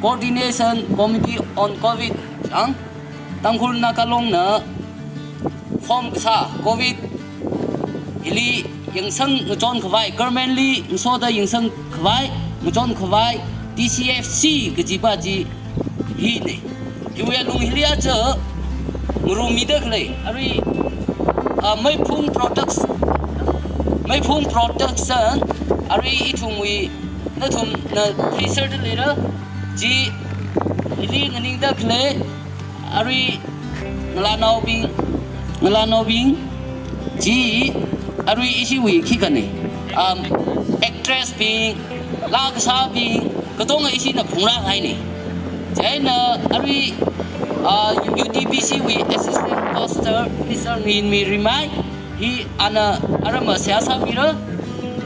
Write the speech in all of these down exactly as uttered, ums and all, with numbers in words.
Coordination Committee on Covid, ang Tangkhul Naga Long na form kasā Covid hili yangsang ngachon khavai, government li ngasoda yangsang khavai, ngachon khavai, T C F C kajipa chi hina. Hiwui alung hili aja ngarummida khalei, arui, ah, Meiphung Products, Meiphung Production, arui ithumwui, nathumna theisāda leira, chi hili nganingda khalei, arui ngalānaobing, ngalānaobing, chi arui ishiwui khikha ne, um, actress bing, laa kasābing, katonga ishina phungrā haina. Chieina arui, ah, U T B C wui Assistant Pastor, Mister Nginmi Rimai, hi ana arama seihā sāmira,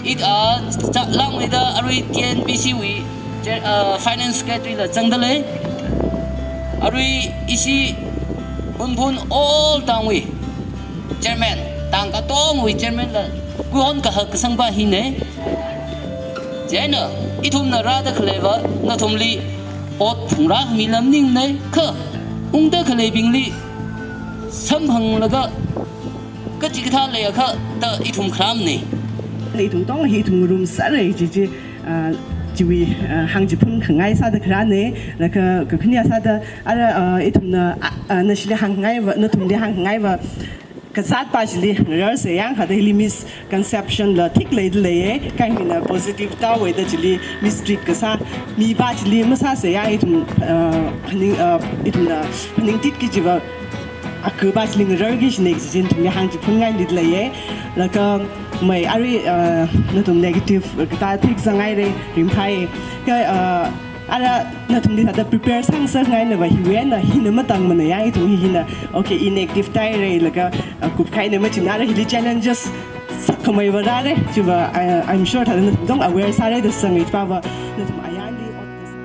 it, ah, cha-, langmeida arui T N B C wui, che-, ah, Finance Secretary la zangda lei. Arui ishi Hunphun all tangwui chairman, tang katongwui chairman la kuihon kahak kasangpa hina. Chieina ithumna rāda khaleiva nathumli ot phungrāmi lam maningmana, kha ungda khaleibingli samphanglaga kachikathā leiakha da ithum kharāmana. Ithum tong hi ithum ngarumsāra chi chi, ah, chiwui, ah, hāngchiphun khangai sāda kharāna, laga kakhane sāda, ara, ah, ithumna, ah, ah, nashili hāngngaiva, nathumli hāngngaiva, kazatpa chili ngarar sāyang, hithāda hili misconception la thik leida leiya, kha hina positive tāhaoda chili mistreat kasā mipa chili masāsāyang, ithum, ah, phaning, ah, ithumna phaningtit kajiva, akapa chili ngararki kajina kaji chi ithumli hāngchiphun ngailida leiya. Laga mai arui, ah, nathum negative, ah, katā thik zanghaira, ringphāya. Kha, ah, ara nathumli hithāda prepare sāngasakngainava hiwui eina hina matangmana ya, ithum hi hina, okay, inactive tāhaira, laga, ah, kupkahaina machina, ara hili challenges sākhameiva rāra, chiva, ah, I'm sure hithāda nathum tong aware sāra da zangai chipava, nathum ayarli ot kasā.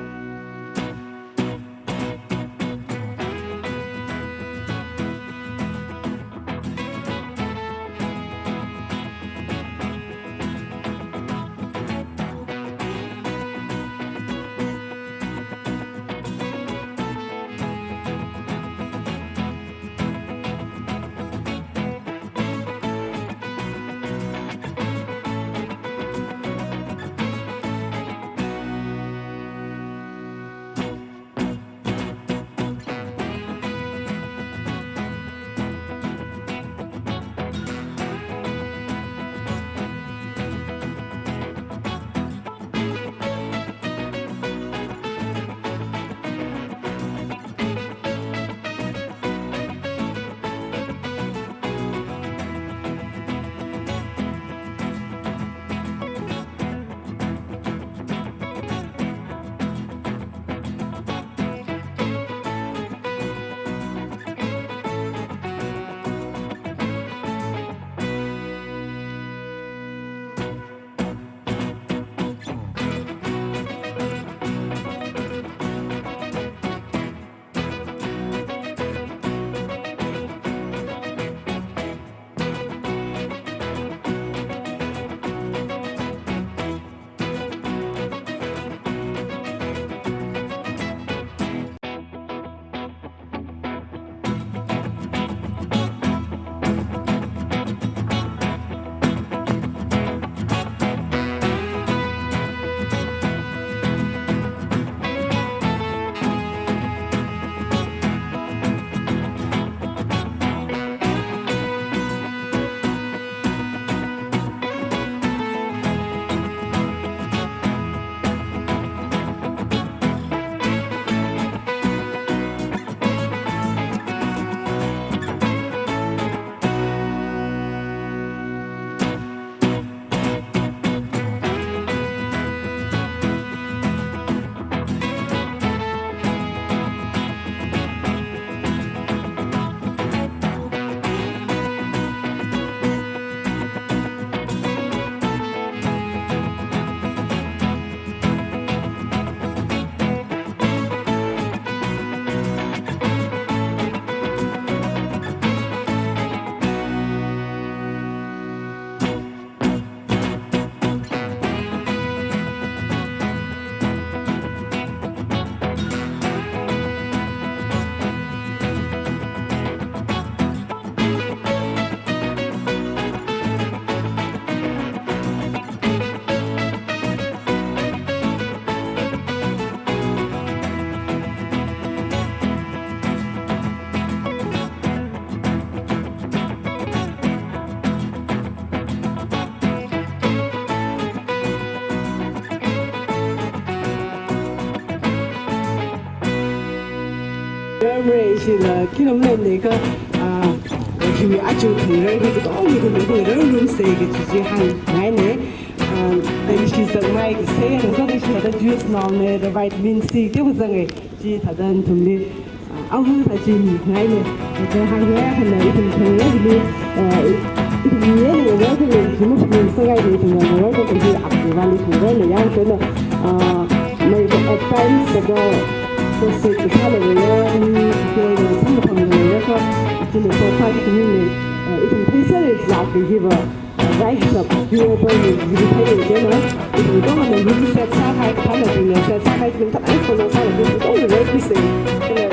Ramre ishila kinam lemne ka, ah, hiwui aja thang rai hi katonga hi katonga hi rai room stay kaji chi hāngngaine. Ah, da ishi zakmai kasei, na so da ishi thāda juice naone, da vitamin C te kazange, chi thāda nathumli, ah, ahu thā chi mingaine. Da hāngngai hānna ithum thang rai hili, ah, ithum mi ene ngarāda lei, ithum mi sangaine, ithum ngarāda lei, ithum ngarāda lei, ithum ngarāda lei, yang kena, ah, mai, at times, thāda, so se, kasā leiya, mi, kei, na, samkaphang leiya ka, chieina so far ithumli, eh, ithum theisālei zak hi va, eh, rise up, global ni, hi theilei chieina, ithum katonga hi set sāhai, kathāna chieina set sāhai, ithum kathāna follow sālei, ithum katonga rai khuisei, chieina